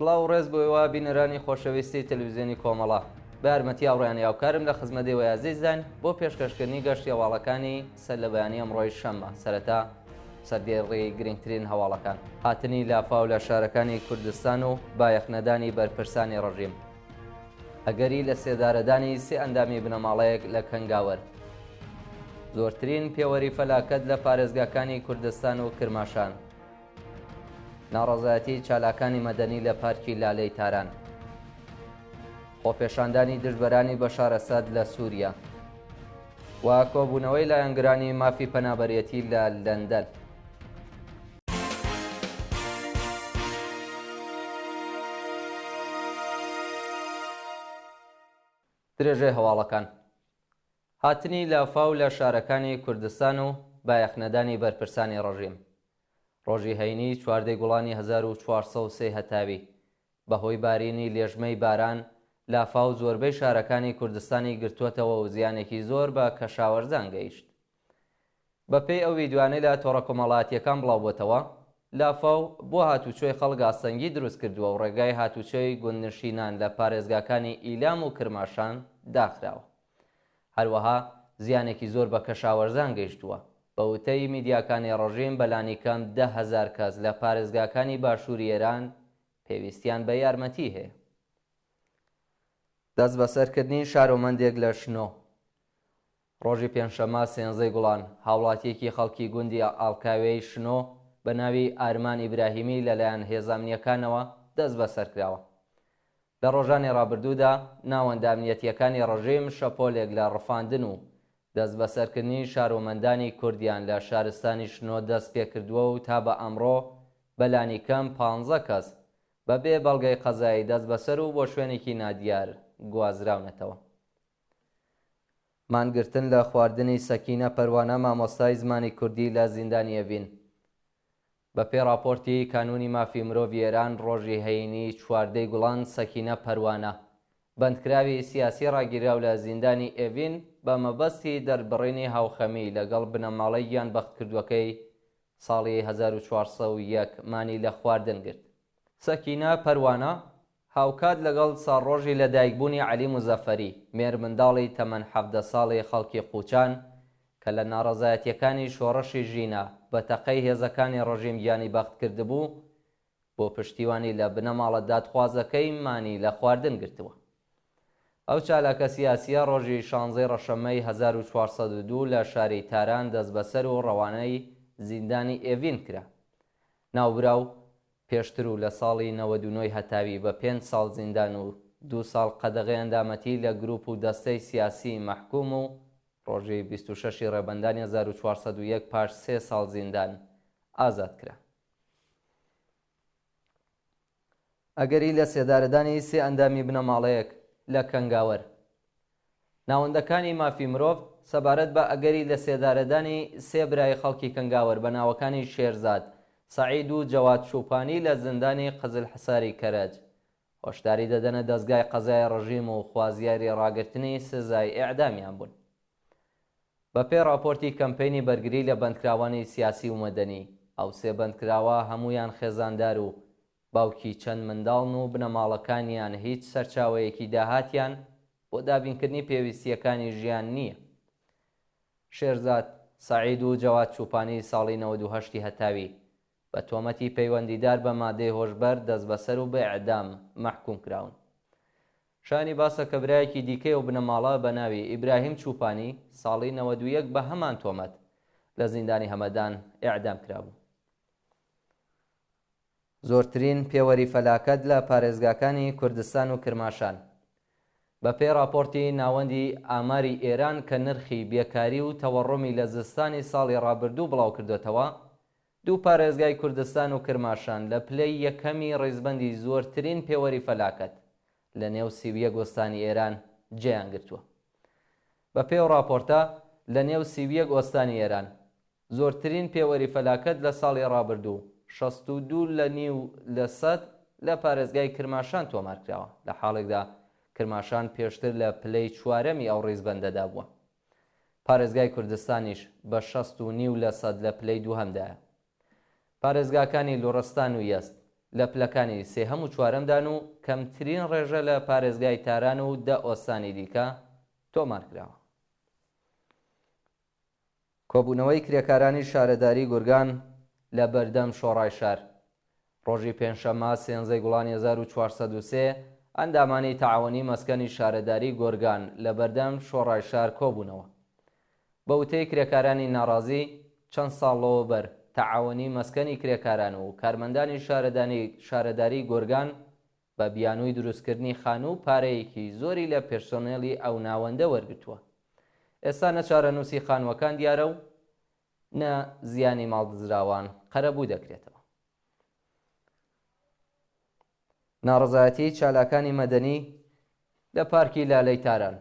سڵاو و ڕێز بۆ ئێوە بینەرانی خۆشەویستی تەلەڤیزیۆنی کۆمەڵە. بە یارمەتی هاوڕێیانی هاوکارم لە خزمەت ئێوەی ئازیزداین بۆ پێشکەشکردنی گەشتی هەواڵەکانی سەر لە بەیانی ئەمڕۆی شەممە. سەرەتا سەردێڕی گرنگترین هەواڵەکان. هاتنی لافاو لە شارەکانی کوردستان و بایەخنەدانی بەرپرسانی ڕژیم. ئەگەری لە سێدارەدانی سێ ئەندامی بنەماڵەیەک لە کەنگاوەر. زۆرترین پێوەری فەلاکەت لە پارێزگاکانی کوردستان و کرماشان. ناڕەزایەتی چالاکانی مەدەنی لە پارکی لالەی تاران. خۆپێشاندانی دژبەرانی بەشار ئەسەد لە سووریا و کۆبوونەوەی لایەنگرانی مافی پەنابەرێتی لە لەندەن. درێژەی هەواڵەکان. هاتنی لافاو لە شارەکانی کوردستان و بایەخنەدانی بەرپرسانی ڕژیم. ڕۆژی هەینی چواردەی گوڵانی 1403 هەتاوی، بەهۆی بارینی لێژمەی باران، لافاو زۆربەی شارەکانی کوردستانی گرتووەتەوە و زیانێکی زۆر بە کەشاوەرزان گەیشت. بەپێی ئەو ڤیدیۆیانەی لە تۆڕە کۆمەڵایەتییەکان بڵاوبووەتەوە، لافاو بۆ هاتوچۆی خەڵک ئاستەنگی دروستکردووە و ڕێگای هاتوچۆی گوندنشینان لە پارێزگاکانی ئیلام و کرماشان داخراوە. هەروەها زیانێکی زۆر بە کەشاوەرزان گەیشتووە. بە وتەی میدیاکانی ڕژیم بە لانیکەم 10,000 کەس لە پارێزگاکانی باشووری ئێران پێویستیان بە یارمەتی هەیە. دەستبەسەرکردنی شارۆمەندێک لە شنۆ. ڕۆژی پێنجشەممە سێنزەی گوڵان، هاوڵاتییەکی خەڵکی گوندی ئاڵکاوێی شنۆ بە ناوی ئارمان ئیبراهیمی لەلایەن هێزە ئەمنییەکانەوە دەستبەسەرکراوە. لە ڕۆژانی ڕابردوودا ناوەندە ئەمنیەتییەکانی ڕژیم شەپۆلێک لە ڕفاندن و دەستبەسەرکردنی شارۆمەندانی کوردیان لە شارستانی شنۆ دەست پێکردووە و تا بە ئەمڕۆ بە لانیکەم پانزە کەس بە بێ بەڵگەی قەزایی دەستبەسەر و بۆ شوێنێکی نادیار گوازراونەتەوە. مانگرتن لە خواردنی سەکینە پەروانە مامۆستای زمانی کوردی لە زیندانی ئێڤین. بە پێی ڕاپۆرتی کانوونی مافی مرۆڤی ئێران ڕۆژی هەینی 14 ی گوڵان سەکینە پەروانە، بەندکراوی سیاسی ڕاگیراو لە زیندانی ئێڤین بە مەبەستی دەربڕینی هاوخەمی لەگەڵ بنەماڵەی گیانبەختکردووەکەی ساڵی 1401 مانی لە خواردن گرت. سەکینە پەروانە هاوکات لەگەڵ ساڵڕۆژی لەدایکبوونی عەلی موزەفەری، مێرمنداڵی تەمەن 17 ساڵی خەڵکی قووچان کە لە ناڕەزایەتییەکانی شۆڕشی ژینا بە تەقەی هێزەکانی ڕژیم گیانی بەخت کردبوو، بۆ پشتیوانی لە بنەماڵە دادخوازەکەی مانی لە خواردن گرتووە. ئەو چالاکە سیاسییە ڕۆژی شانزەی ڕەشەممەی 1402 لە شاری تاران دەستبەسەر و ڕەوانەی زیندانی ئێڤین کرا. ناوبراو پێشتر و لە ساڵی 99 ی هەتاوی بە پێنج ساڵ زیندان و دوو ساڵ قەدەغەی ئەندامەتی لە گرووپ و دەستەی سیاسیی مەحکووم و ڕۆژی 26 ی ڕێبەندانی 1401 پاش سێ ساڵ زیندان ئازاد کرا. ئەگەری لە سێدارەدانی سێ ئەندامی بنەماڵەیەک لە کەنگاوەر. ناوەندەکانی مافی مرۆڤ سەبارەت بە ئەگەری لەسێدارەدانی سێ برای خەڵکی کەنگاوەر بە ناوەکانی شێرزاد سەعید و جەواد چوپانی لە زیندانی قزلحساری کەرەج هۆشداری دەدەنە دەزگای قەزای ڕژیم و خوازیاری ڕاگرتنی سزای ئێعدامیان بوون. بەپێی ڕاپۆرتی کەمپەینی بەرگری لە بەندکراوانی سیاسی و مەدەنی، ئەو سێ بەندکراوە هەموویان خێزاندار و باوکی چەند منداڵن و بنەماڵەکانیان هیچ سەرچاوەیەکی داهاتیان بۆ دابینکردنی پێویستییەکانی ژیان نییە. شێرزاد سەعید و جەواد چوپانی ساڵی 98 ی هەتاوی بە تۆمەتی پەیوەندیدار بە مادەی هۆشبەر دەستبەسەر و بە ئێعدام مەحکووم کراون. شایانی باسە کە برایەکی دیکەی ئەو بنەماڵە بە ناوی ئیبراهیم چوپانی ساڵی 91 بە هەمان تۆمەت لە زیندانی هەمەدان ئێعدام کرابوو. زۆرترین پێوەری فەلاکەت لە پارێزگاکانی کوردستان و کرماشان. بەپێی ڕاپۆرتی ناوەندی ئاماری ئێران کە نرخی بێکاری و تەوەڕۆمی لە زستانی ساڵی ڕابردوو بڵاوکردۆتەوە، دوو پارێزگای کوردستان و کرماشان لە پلەی یەکەمی ڕیزبەندی زۆرترین پێوەری فەلاکەت لە نێو 31 ئۆستانی ئێران جێیان گرتووە. بەپێی ئەو ڕاپۆرتە، لە نێو 31 ئۆستانی ئێران، زۆرترین پێوەری فەلاکەت لە ساڵی ڕابردوو، 62 لە نیو لە سەد، لە پارێزگای کرماشان تۆمار کراوە، لە حاڵێکدا کرماشان پێشتر لە پلەی چوارەمی ئەو ڕیزبەندەدا بووە. پارێزگای کوردستانیش بە شەست و نیو لە سەد لە پلەی دووهەمدایە. پارێزگاکانی لوڕستان و یەزد. لە پلەکانی سێهەم و چوارەمدان و کەمترین ڕێژە لە پارێزگای تاران و دە ئۆستانی دیکە تۆمارکراوە. کۆبوونەوەی کرێکارانی شارەداری گورگان لە بەردەم شۆڕای شار. ڕۆژی پێنجشەممە سێنزەی گوڵانی 1403، ئەندامانی تەعاوەنی مەسکەنی شارەداری گۆرگان لە بەردەم شۆڕای شار کۆبوونەوە. بە وتەی کرێکارانی ناڕازی، چەند ساڵ لەوەوبەر تەعاوەنی مەسکەنی کرێکاران و کارمەندانی شارەداری گۆرگان بە بیانووی دروستکردنی خانوو پارەیەکی زۆری لە پێرسۆنێلی ئەو ناوەندە وەرگرتووە. ئێستا نە چارەنووسی خانووەکان دیارە و نە زیانی ماڵدزراوان قەرەبوو دەکرێتەوە. ناڕەزایەتیی چالاکانی مەدەنی لە پارکی لالەی تاران.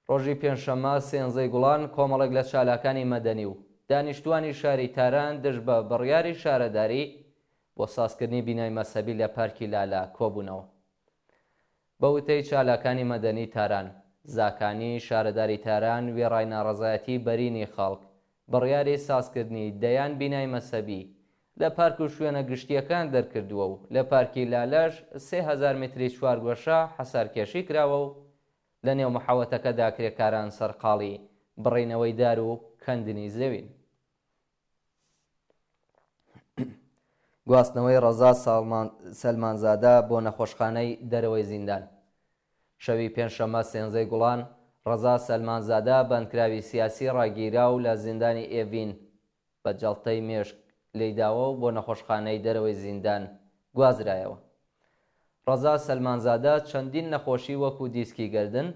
ڕۆژی پێنجشەممە سێنزەی گوڵان کۆمەڵێک لە چالاکانی مەدەنی و دانیشتووانی شاری تاران دژ بە بڕیاری شارەداری بۆ سازکردنی بینای مەزهەبی لە پارکی لالە کۆبوونەوە. بە وتەی چالاکانی مەدەنی تاران، زاکانی، شارەداری تاران وێڕای ناڕەزایەتیی بەرینی خەڵک، بڕیاری سازکردنی دەیان بینای مەزهەبی لە پارک و شوێنە گشتییەکان دەرکردووە و لە پارکی لالەش 3000 متری چوارگۆشە حەسارکێشی کراوە و لە نێو محەوەتەکەدا کرێکاران سەرقاڵی بڕینەوەی دار و کەندنی زەوین. گواستنەوەی ڕەزا سەلمانزادە بۆ نەخۆشخانەی دەرەوەی زیندان. شەوی پێنجشەممە سێنزەی گوڵان، ڕەزا سەلمانزادە بەندکراوی سیاسی ڕاگیراو لە زیندانی ئێڤین بە جەڵتەی مێشک لێیداوە و بۆ نەخۆشخانەی دەرەوەی زیندان گوازرایەوە. ڕەزا سەلمانزادە چەندین نەخۆشی وەکو دیسکی گەردن،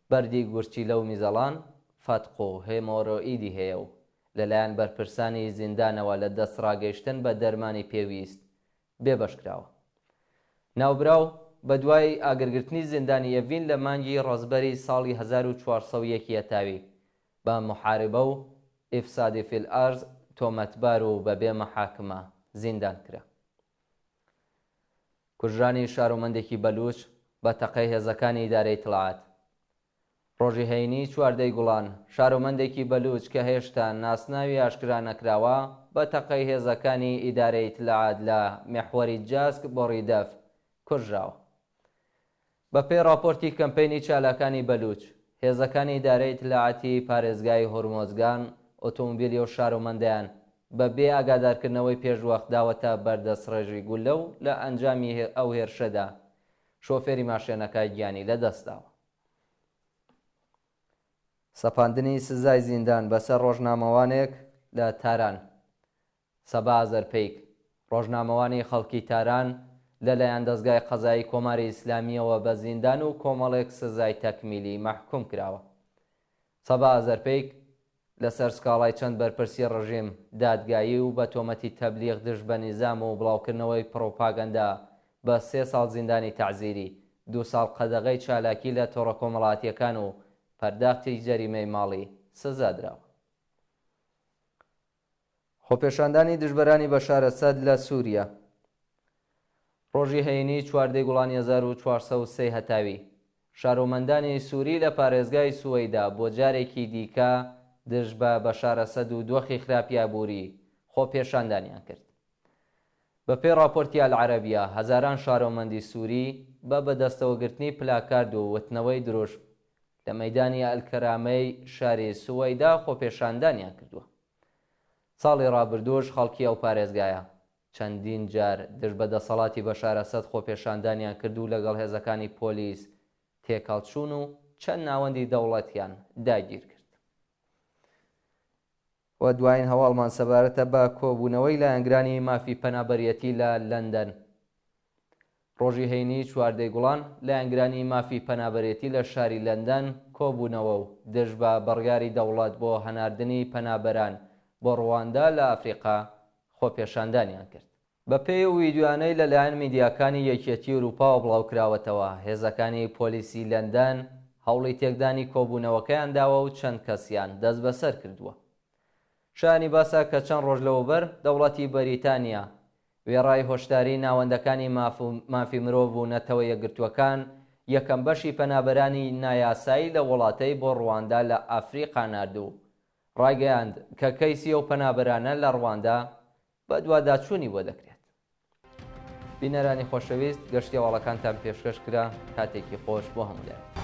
بەردی گورچیلە و میزەڵان، فەتق و هێمۆرۆئیدی هەیە و لەلایەن بەرپرسانی زیندانەوە لە دەستڕاگەیشتن بە دەرمانی پێویست بێبەشکراوە. ناوبراو بەدوای ئاگرگرتنی زیندانی ئێڤین لە مانگی ڕەزبەری ساڵی 1401 ی هەتاوی بە محاربە و افساد فی الارض تۆمەتبار و بەبێ محاکمە زیندان کرا. کوژرانی شارۆمەندێکی بەلووچ بە تەقەی هێزەکانی ئیدارەی ئیتڵاعات. ڕۆژی هەینی چواردەی گوڵان، شارۆمەندێکی بەلووچ کە هێشتا ناسناوی ئاشکرا نەکراوە، بە تەقەی هێزەکانی ئیدارەی ئیتلاعات لە میحوەری جاسک بۆڕیدەف کوژراوە. بەپێی ڕاپۆرتی کەمپەینی چالاکانی بەلووچ، هێزەکانی ئیدارەی ئیتلاعاتی پارێزگای هورمۆزگان ئۆتۆمبیلی ئەو شارۆمەندەیان بە بێ ئاگادارکردنەوەی پێشوەخت داوەتە بەر دەستڕێژی گوللە و لە ئەنجامی ئەو هێرشەدا شۆفێری ماشێنەکە گیانی لەدەستداوە. سەپاندنی سزای زیندان بەسەر ڕۆژنامەوانێک لە تاران سەبا ئازەرپەیک، ڕۆژنامەوانی خەڵکی تاران لەلایەن دەزگای قەزایی کۆماری ئیسلامییەوە بە زیندان و کۆمەڵێک سزای تەکمیلی مەحکوم کراوە. سەبا ئازەرپەیک لەسەر سکاڵای چەند بەرپرسی ڕژیم دادگایی و بە تۆمەتی تەبلیغ دژ بە نیزام و بڵاوکردنەوەی پڕوپاگەندە بە سێ ساڵ زیندانی تەعزیری، دوو ساڵ قەدەغەی چالاکی لە تۆڕە کۆمەڵاتییەکان و پەرداختی جەریمەی ماڵی سزا دراوە. خۆپێشاندانی دژبەرانی بەشار ئەسەد لە سووریا ڕۆژی هەینی چواردەی گوڵانی 1403 هەتاوی، شارۆمەندانی سووری لە پارێزگای سوەیدا بۆ جارێکی دیکە دژ بە بەشار ئەسەد و دۆخی خراپی ئابووری خۆپێشاندانیان کرد. بەپێی ڕاپۆرتی ئەلعەرەبیە، هەزاران شارۆمەندی سووری بە بەدەستەوەگرتنی پلاکارد و وتنەوەی دروشم لە مەیدانی ئەلکەرامەی شاری سوەیدا خۆپێشاندانیان کردووە. ساڵی ڕابردووش خەڵکی ئەو پارێزگایە چەندین جار دژ بە دەسەڵاتی بەشار ئەسەد خۆپێشاندانیان کرد و لەگەڵ هێزەکانی پۆلیس تێکهەڵچوون و چەند ناوەندی دەوڵەتیان داگیرکرد. و دوایین هەواڵمان سەبارەتە بە کۆبوونەوەی لایەنگرانی مافی پەنابەریەتی لە لەندەن. ڕۆژی هەینی چواردەی گوڵان، لایەنگرانی مافی پەنابەرێتی لە شاری لەندەن کۆبوونەوە و دژ بە بڕیاری دەوڵەت بۆ هەناردنی پەنابەران بۆ ڕواندا لە ئەفریقا خۆپێشاندانیان کرد. بەپێی ئەو ویدیۆیانەی لەلایەن میدیاکانی یەکێتی ئەوروپاوە بڵاوکراوەتەوە، هێزەکانی پۆلیسی لەندەن هەوڵی تێکدانی کۆبوونەوەکەیان داوە و چەند کەسیان دەستبەسەر کردووە. شایانی باسە کە چەند ڕۆژ لەوەوبەر دەوڵەتی بەریتانیا وێڕای هۆشداریی ناوەندەکانی ماف و مافی مرۆڤ و نەتەوە یەکگرتووەکان، یەکەم بەشی پەنابەرانی نایاسایی لەو وڵاتەی بۆ ڕواندا لە ئەفریقا نارد و ڕایگەیاند کە کەیسی ئەو پەنابەرانە لە ڕواندا بەدواداچوونی بۆ دەکرێت. بینەرانی خۆشەویست گەشتی هەواڵەکانتان پێشکەش کرا، کاتێکی خۆش بۆ هەموو لایەک.